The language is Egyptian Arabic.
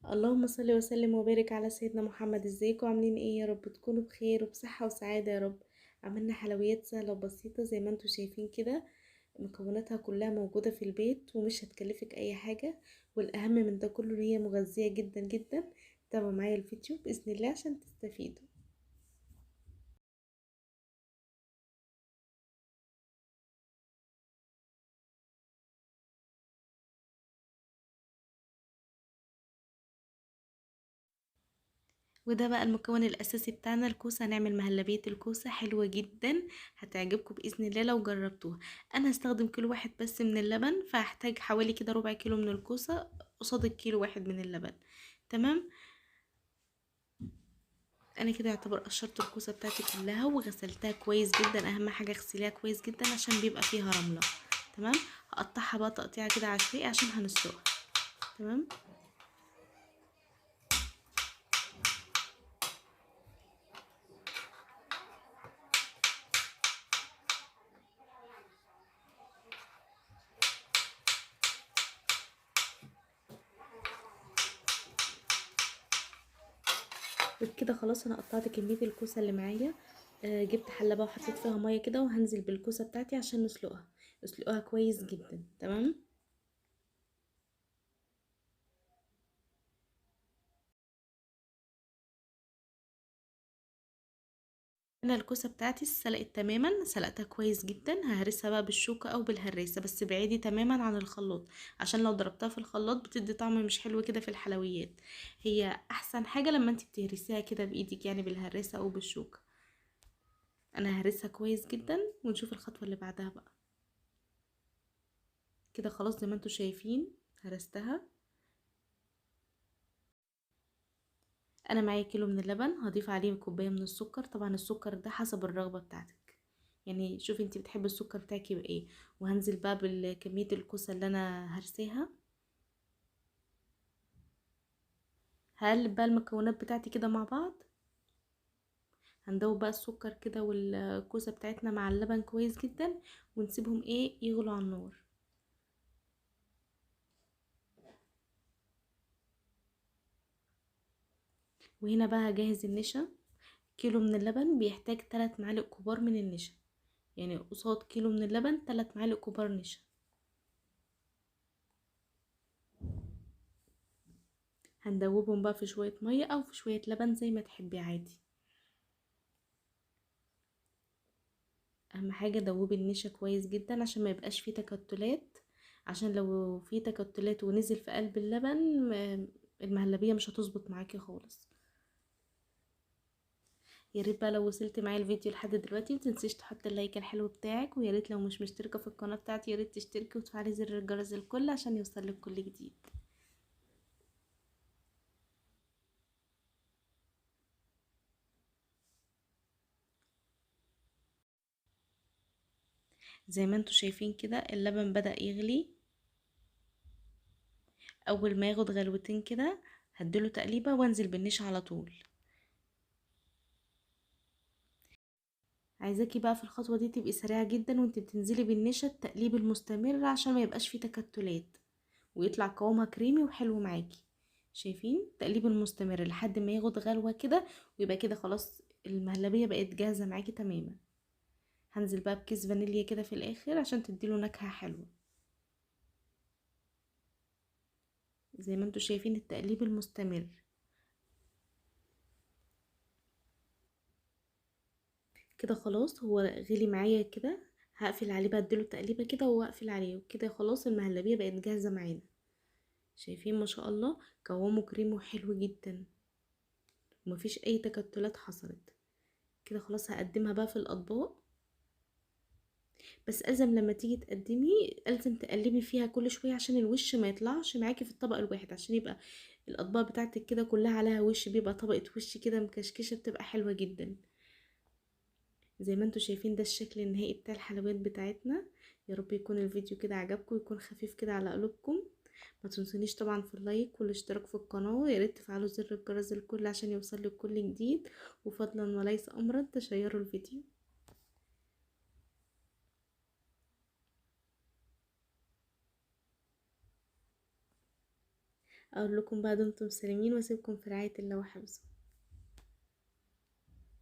اللهم صل وسلم وبارك على سيدنا محمد. ازيكم عاملين ايه؟ يا رب تكونوا بخير وبصحة وسعادة يا رب. عملنا حلويات سهلة وبسيطة زي ما انتم شايفين كده، مكوناتها كلها موجودة في البيت ومش هتكلفك اي حاجة، والاهم من ده كله ان هي مغذية جدا جدا. تابعوا معايا الفيديو بإذن الله عشان تستفيدوا. وده بقى المكون الاساسي بتاعنا الكوسه. هنعمل مهلبية الكوسه حلوة جدا، هتعجبكم باذن الله لو جربتوها. انا هستخدم كيلو واحد بس من اللبن، فهحتاج حوالي كده ربع كيلو من الكوسه قصاد الكيلو واحد من اللبن. تمام، انا كده يعتبر قشرت الكوسه بتاعتي كلها وغسلتها كويس جدا. اهم حاجة اغسليها كويس جدا عشان بيبقى فيها رملة. تمام، هقطعها بقى تقطيعه كده عشوائي عشان هنسلقها. تمام، وبكده خلاص انا قطعت كمية الكوسه اللي معايا. جبت حله بقى وحطيت فيها مية كده، وهنزل بالكوسه بتاعتي عشان نسلقها. اسلقوها كويس جدا. تمام، انا الكوسه بتاعتي سلقت تماما، سلقتها كويس جدا. ههرسها بقى بالشوكة او بالهراسه، بس بعيدي تماما عن الخلاط عشان لو ضربتها في الخلاط بتدي طعم مش حلو كده في الحلويات. هي احسن حاجة لما انت بتهرسيها كده بايدك، يعني بالهراسه او بالشوكة. انا هرسها كويس جدا ونشوف الخطوة اللي بعدها بقى. كده خلاص زي ما انتوا شايفين هرستها. انا معايا كيلو من اللبن، هضيف عليه كوباية من السكر. طبعا السكر ده حسب الرغبة بتاعتك، يعني شوفي انتي بتحبي السكر بتاعك يبقى ايه. وهنزل بقى بالكمية الكوسه اللي انا هرساها. هقلب بقى المكونات بتاعتي كده مع بعض. هندوب بقى السكر كده والكوسه بتاعتنا مع اللبن كويس جدا، ونسيبهم ايه يغلوا على النار. وهنا بقى هجهز النشا. كيلو من اللبن بيحتاج 3 معالق كبار من النشا، يعني قصاد كيلو من اللبن 3 معالق كبار نشا. هندوبهم بقى في شوية مية او في شوية لبن زي ما تحبي عادي. اهم حاجة دوبي النشا كويس جدا عشان ما يبقاش فيه تكتلات، عشان لو فيه تكتلات ونزل في قلب اللبن المهلبية مش هتظبط معاكي خالص. يا ريت بقى لو وصلت معايا الفيديو لحد دلوقتي متنسيش تحط ال like الحلو بتاعك، ويا ريت لو مش مشتركة في القناة بتاعتي يا ريت تشتركي وتفعلي زر الجرس الكل عشان يوصلك كل جديد. زي ما انتوا شايفين كده اللبن بدأ يغلي. اول ما ياخد غلوتين كده هديله تقليبه وانزل بالنشا على طول. عايزاكي بقى في الخطوة دي تبقي سريعة جدا وانت بتنزلي بالنشا، التقليب المستمر عشان ما يبقاش فيه تكتلات ويطلع قوامها كريمي وحلو معاكي. شايفين التقليب المستمر لحد ما ياخد غلوه كده، ويبقى كده خلاص المهلبيه بقت جاهزة معاكي تماما. هنزل بقى بكيس فانيليا كده في الاخر عشان تديله نكهة حلوة. زي ما انتوا شايفين التقليب المستمر. كده خلاص هو غلي معايا كده، هقفل عليه بقى، اديله تقليبه كده واقفل عليه، وكده خلاص المهلبيه بقت جاهزة معانا. شايفين ما شاء الله قوامه كريمي وحلو جدا ومفيش اي تكتلات حصلت. كده خلاص هقدمها بقى في الاطباق. بس الزم لما تيجي تقدمي الزم تقلبي فيها كل شوية عشان الوش ما يطلعش معاكي في الطبق الواحد، عشان يبقى الاطباق بتاعتك كده كلها عليها وش، بيبقى طبقه وش كده مكشكشه، بتبقى حلوة جدا. زي ما انتوا شايفين ده الشكل النهائي بتاع الحلويات بتاعتنا. يا رب يكون الفيديو كده عجبكم ويكون خفيف كده على قلوبكم. ما تنسونيش طبعا في ال like والاشتراك في القناة، يا ريت تفعلوا زر الجرس الكل عشان يوصلك كل جديد، وفضلا وليس امرا تشيروا الفيديو. اقول لكم بقى دمتم سالمين، واسيبكم في رعاية الله وحفظه.